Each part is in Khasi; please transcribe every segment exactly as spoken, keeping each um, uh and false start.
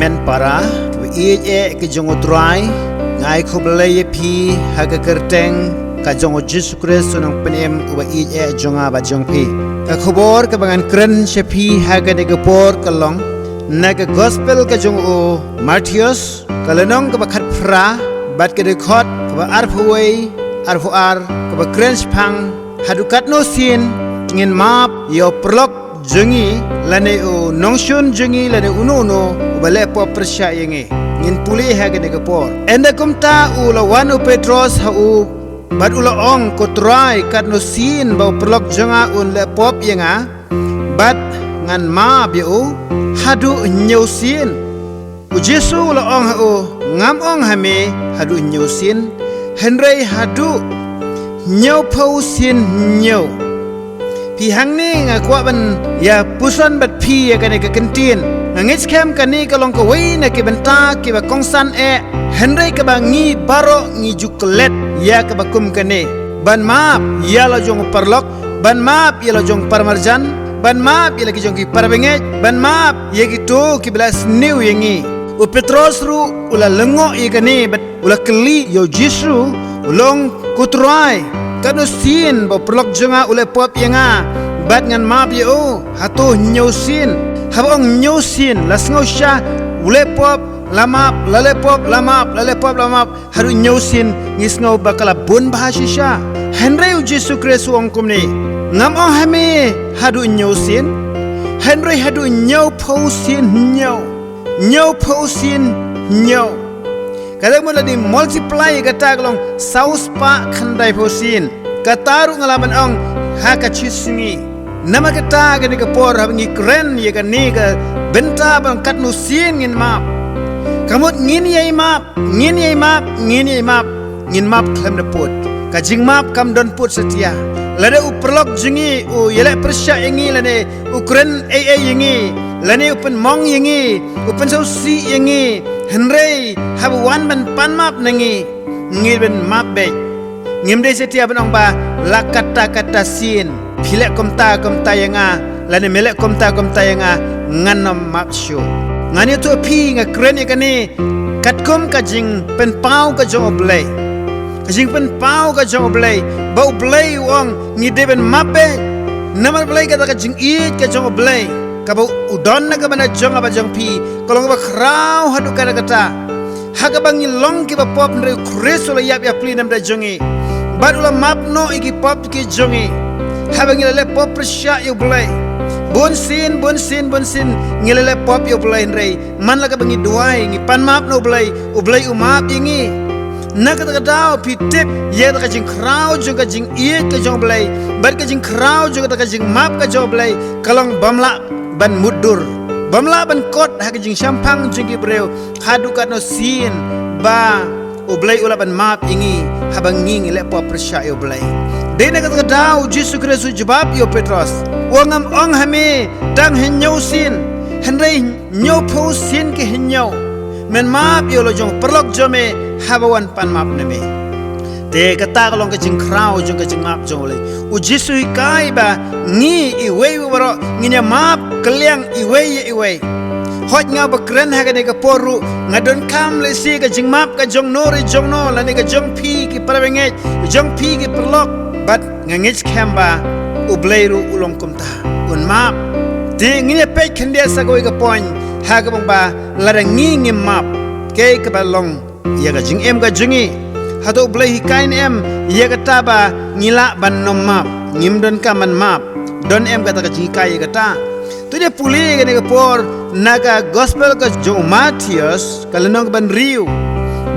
Amen. Para ba ïeit eh ka jong U Trai, nga ai khublei ïa phi ha ka kyrteng ka jong U Jisu Khrist, U Nongpynim uba ïeit eh jong nga bad jong phi. Ka khubor kaba ngan kren sha phi ha kane ka por ka long na ka gospel ka jong u Mathaios, ka lynnong kaba khatphra bad ka dkhot kaba arphew wei, arphew ar, kaba kren shaphang haduh katno sien ngin map ïa u paralok jong ngi, lane u nongshun jong ngi, lane uno uno uba leh pop pyrshah ïa ngi. Ngin pule ha kane ka por. Ynda kumta u la wan u Petros ha u bad u la ong, Ko Trai, katno sien ba u paralok jong nga un leh pop ïa nga bad ngan map ïa u? Haduh hynñiew sien? U Jisu u la ong ha u, Ngam ong ha me haduh hynñiew sien, hynrei haduh hynñiewphew sien hynñiew. Phi, hangne nga kwah ban ïa puson bad phi ïa kane ka kyntien. Nga ngeit skhem kane ka long kawei na ki bynta kiba kongsan eh, hynrei kaba ngi baroh ngi ju klet ïa kaba kum kane. Ban map ïa la jong u paralok, ban map ïa la jong u paramarjan, ban map ïa la ki jong ki parabangeit, ban map ïa kito kiba la sniew ïa ngi. U Petros ruh u la lyngngoh ïa kane bad u la kylli ïa u Jisu, u la ong, Ko Trai, katno sien ba u paralok jong nga u leh pop ïa nga bad ngan map ïa u? Hato hynñiew sien? Haba ong hynñiew sien, la sngewsih, u leh pop, la map, la leh pop, la map, la leh pop, la map, haduh hynñiew sien, ngi sngew ba ka la bun bha shisha. Hynrei u Jisu Khrist u ong kumne, Ngam ong ha me haduh hynñiew sien, hynrei haduh hynñiewphew sien hynñiew. Hynñiewphew sien hynñiew. Kata mut lada ngi multiply ïa kata ka long saw spah khyndaiphew sien. Kata ruh nga lah ban ong ha ka shi sngi. Namar kata kane ka por haba ngi kren ïa kane ka bynta ba katno sien ngin map, ka mut ngin ïai map, ngin ïai map, ngin ïai map, ngin map khlem da pud. Ka jingmap kam don pud satia. Lada u paralok jong ngi u ïaleh pyrshah ïa ngi lane u kren ei ei ïa ngi, lane u pynmong ïa ngi, u pynsngewsih ïa ngi, hynrei haba wan ban pan map na ngi, ngi ban map beit. Ngim dei satia ban ong ba la katta katta sien phi leh kumta kumta ïa nga, lane me leh kumta kumta ïa nga, ngan ym map shuh. Ngan ïathuh phi, nga kren ïa kane katkum ka jingpynpaw ka jong U Blei. Ka jingpynpaw ka jong U Blei, ba U Blei u ong ngi dei ban map beit. Namar balei? Kata ka jingïeit ka jong U Blei kaba u don na ka bynta jong nga bad jong phi ka long kaba khraw haduh katta katta. Ha kaba ngi long kiba pop, hynrei U Khrist u la ïap ïa phi na ka bynta jong ngi bad u la map noh ïa ki pop ki jong ngi. Haba ngi la leh pop pyrshah ïa U Blei, bun sien, bun sien, bun sien ngi la leh pop ïa U Blei, hynrei man la kaba ngi duwai, ngi pan map na U Blei, U Blei u map ïa ngi. Na kata ka daw phi tip ïa kata ka jingkhraw jong ka jingïeit ka jong U Blei bad ka jingkhraw jong kata ka jingmap ka jong U Blei ka long bym lah ban mutdur, bym lah ban kot ha ka jingshemphang jong ki briew haduh katno sien ba U Blei u lah ban map ïa ngi haba ngi ngi leh pop pyrshah ïa U Blei. Dei na kata ka daw U Jisu Khrist u jubab ïa u Petros, u ong, Ngam ong ha me tang hynñiew sien, hynrei hynñiewphew sien ki hynñiew men map ïa la jong u paralok jong me haba wan pan map na me. Te kata ka long ka jingkhraw jong ka jingmap jong U Blei. U Jisu hikai ba ngi iwei iwei baroh ngin ïa map kylliang iwei ïa iwei. Hooid, nga ba kren ha kane ka por ruh nga donkam lehse ka jingmap ka jong no re jong no, lane ka jong phi ki parabangeit, ka jong phi ki paralok, bad nga ngeit skhem ba U Blei ruh u long kumta, un map. Te ngin ïa peit khyndiat sa kawei ka point ha kaba ong ba lada ngi ngim map, kaei kaba long ïa ka jingim ka jong ngi? Hato U Blei hikai ne em ïa kata ba ngi lah ban ym map, ngim donkam ban map? Don em kata ka jinghikai ïa kata? To ngin ïa pule kane ka por na ka gospel ka jong u Mathaios, ka lynnong kaba hynriew.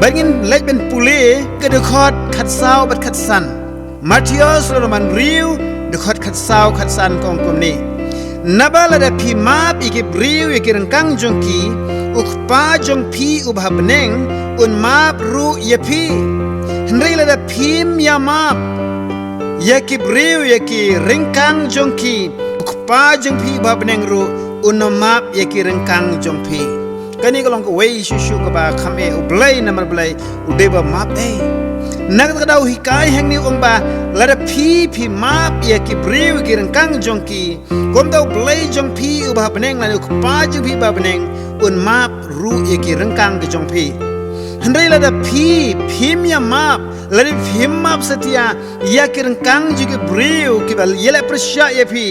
Bad ngin leit ban pule ka dkhot khatsaw bad khatsan. Mathaios lynnong ba hynriew, dkhot khatsaw khatsan ka ong kumne: Naba lada phi map ïa ki briew ïa ki ryngkang jong ki, U Kpa jong phi uba ha bneng un map ruh ïa phi. Hynrei lada phim ïa map ïa ki briew ïa ki ryngkang jong ki, U Kpa jong phi uba ha bneng ruh un ym map ïa ki ryngkang jong phi. Kane ka long kawei shuh shuh kaba kham eh U Blei, namar Blei u dei ba map eh. Na kata ka daw u hikai hangne u ong ba lada phi, phi map ïa ki briew ïa ki ryngkang jong ki, kumta U Blei jong phi uba ha bneng lane U Kpa jong phi uba ha bneng un map ruh ïa ki ryngkang ki jong phi. Hynrei lada phi phim ïa map, lada phim map satia ïa ki ryngkang jong ki briew kiba ïaleh pyrshah ïa phi,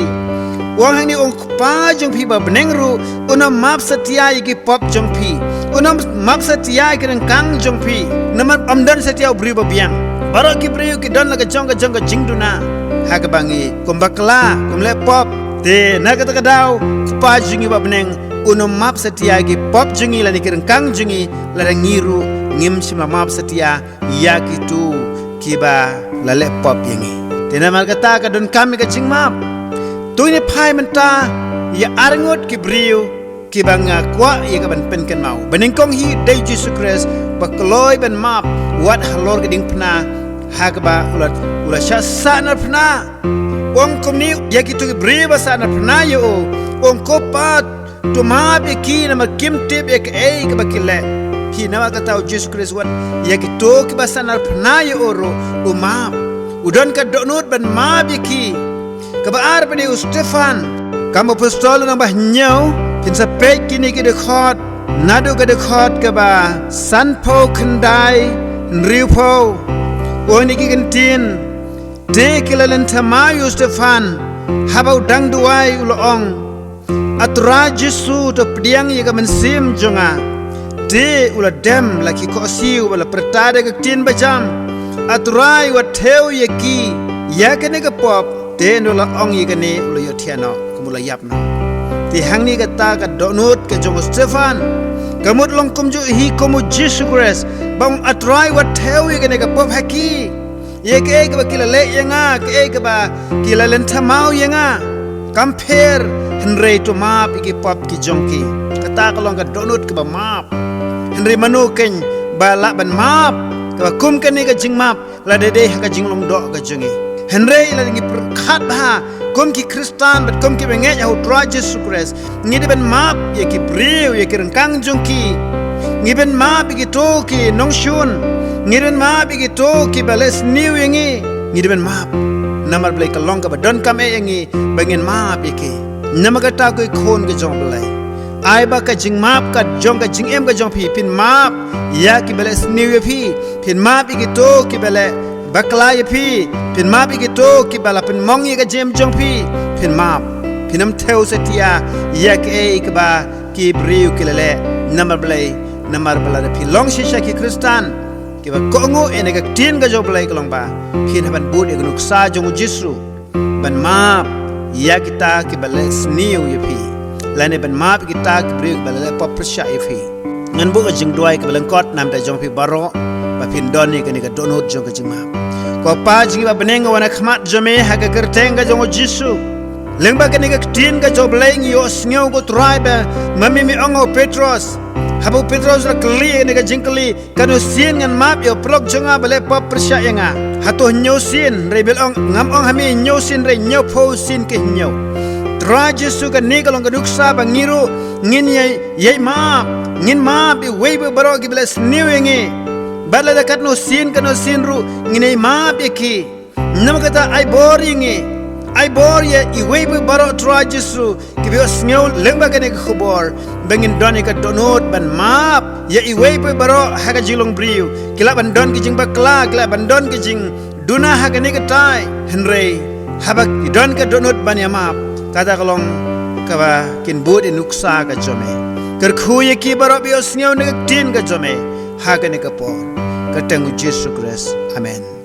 u ong hangne, u ong Kpa jong phi ba bneng ruh un ym map satia ïa ki pop jong phi, un ym map satia ïa ki ryngkang jong phi. Namar ym don satia u briew ba biang. Baroh ki briew ki don la ka jong ka jong ka jingduna. Ha kaba ngi kum bakla, kum leh pop, te na kata ka daw Kpa jong ngi ba bneng un ym map satia ïa ki pop jong ngi lane ki ryngkang jong ngi, lada ngi ruh ngim shym la map satia ïa kito kiba la leh pop ïa ngi. Te namar kata ka donkam ïa ka jingmap. To ngin ïa phai mynta ïa arngut ki briew kiba nga kwah ïa ka ban pynkynmaw. Ba nyngkong hi dei Jisu Khrist ba kloi ban map wat halor ka diengphna ha kaba u la, u la shah sahnarphna. U ong kumne ïa kito ki briew ba sahnarphna ïa u, u ong, Ko Pa, to map ïa ki namar kim tip ïa kaei kaba ki leh. Phi, namar kata u Jisu Khrist wat ïa kito kiba sahnarphna ïa u ruh u map. U don ka dohnud ban map ïa ki. Kaba ar pat dei u Stephan. Kam Apostol lynnong ba hynñiew, phin sa peit kine ki dkhot, naduh ka dkhot kaba sanphew khyndai, hynriewphew. U ong ïa ki kyntien, te ki la lynthem ïa u Stephan, haba u dang duwai u la ong, A Trai Jisu, to pdiang ïa ka mynsiem jong nga. Te u la dem la ki khohsiew bad la pyrta da ka ktien bajam, A Trai, wat thew ïa ki ïa kane ka pop. Te ynda la ong ïa kane u la ïohthiah noh, kum u la ïap noh. Te hangne kata ka dohnud ka jong u Stephan ka mut long kumjuh hi kum u Jisu Khrist ba ong, A Trai, wat thew ïa kane ka pop ha ki. Ïa kaei kaba ki la leh ïa nga, kaei kaba ki la lynthem ïa nga, kam pher, hynrei to map ïa ki pop ki jong ki. Kata ka long ka dohnud kaba map. Hynrei mano keiñ ba lah ban map kaba kum kane ka jingmap lada dei ha ka jinglong doh ka jong ngi? Hynrei lada ngi pyrkhat bha kum ki Khristan bad kum kiba ngeit ha u Trai Jisu Khrist, ngi dei ban map ïa ki briew, ïa ki ryngkang jong ki. Ngi dei ban map ïa kito ki nongshun. Ngi dei ban map ïa kito kiba leh sniew ïa ngi. Ngi dei ban map. Namar Blei, ka long kaba donkam eh ïa ngi ba ngin map ïa ki. Namar kata, ko khun ka jong Blei, ai ba ka jingmap ka jong ka jingim ka jong phi, phin map ïa kiba leh sniew ïa phi. Phin map ïa kito kiba leh bakla ïa phi. Phin map ïa kito kiba la pynmong ïa ka jingim jong phi. Phin map. Phin ym thew satia ïa kaei kaba ki briew ki la leh. Namar Blei, namar ba lada phi long shisha ki Khristan kiba kohnguh ïa kane ka ktien ka jong Blei, ka long ba phin hap ban bud ïa ka nuksa jong u Jisu ban map ïa kita kiba leh sniew ïa phi, lane ban map ïa kita ki briew kiba la leh pop pyrshah ïa phi. Ngan buh ka jingduwai kaba lyngkot na bynta jong phi baroh ba phin don ïa kane ka dohnud jong ka jingmap. Ko Pa jong ngi ba bneng, nga wan ha khmat jong me ha ka kyrteng ka jong u Jisu. Lyngba kane ka ktien ka jong Blei ngi ïohsngew, ko Trai, ba ma me me ong ha u Petros, haba u Petros u la kylli ïa kane ka jingkylli, katno sien ngan map ïa u paralok jong nga ba leh pop pyrshah ïa nga? Hato hynñiew sien? Hynrei me la ong, ngam ong ha me hynñiew sien, hynrei hynñiewphew sien ki hynñiew. Trai Jisu, kane ka long ka nuksa ba ngi ruh ngin ïai, ïai map. Ngin map ïa uwei pa uwei baroh kiba leh sniew ïa ngi. Bad lada katno sien, katno sien ruh ngin ïai map ïa ki. Namar kata, ai bor ïa ngi, ai bor ïa iwei pa iwei baroh, Trai Jisu, kiba ïohsngew lyngba kane ka khubor, ba ngin don ïa ka dohnud ban map ïa iwei pa iwei baroh ha ka jinglong briew. Ki lah ban don ka jingbakla, ki lah ban don ka jingduna ha kane ka tai, hynrei haba ki don ka dohnud ban ïa map, kata ka long kaba kin bud ïa ka nuksa ka jong me. Kyrkhu ïa ki baroh ba ïohsngew na ka ktien ka jong me ha kane ka por. Ka kyrteng u Jisu Khrist. Amen.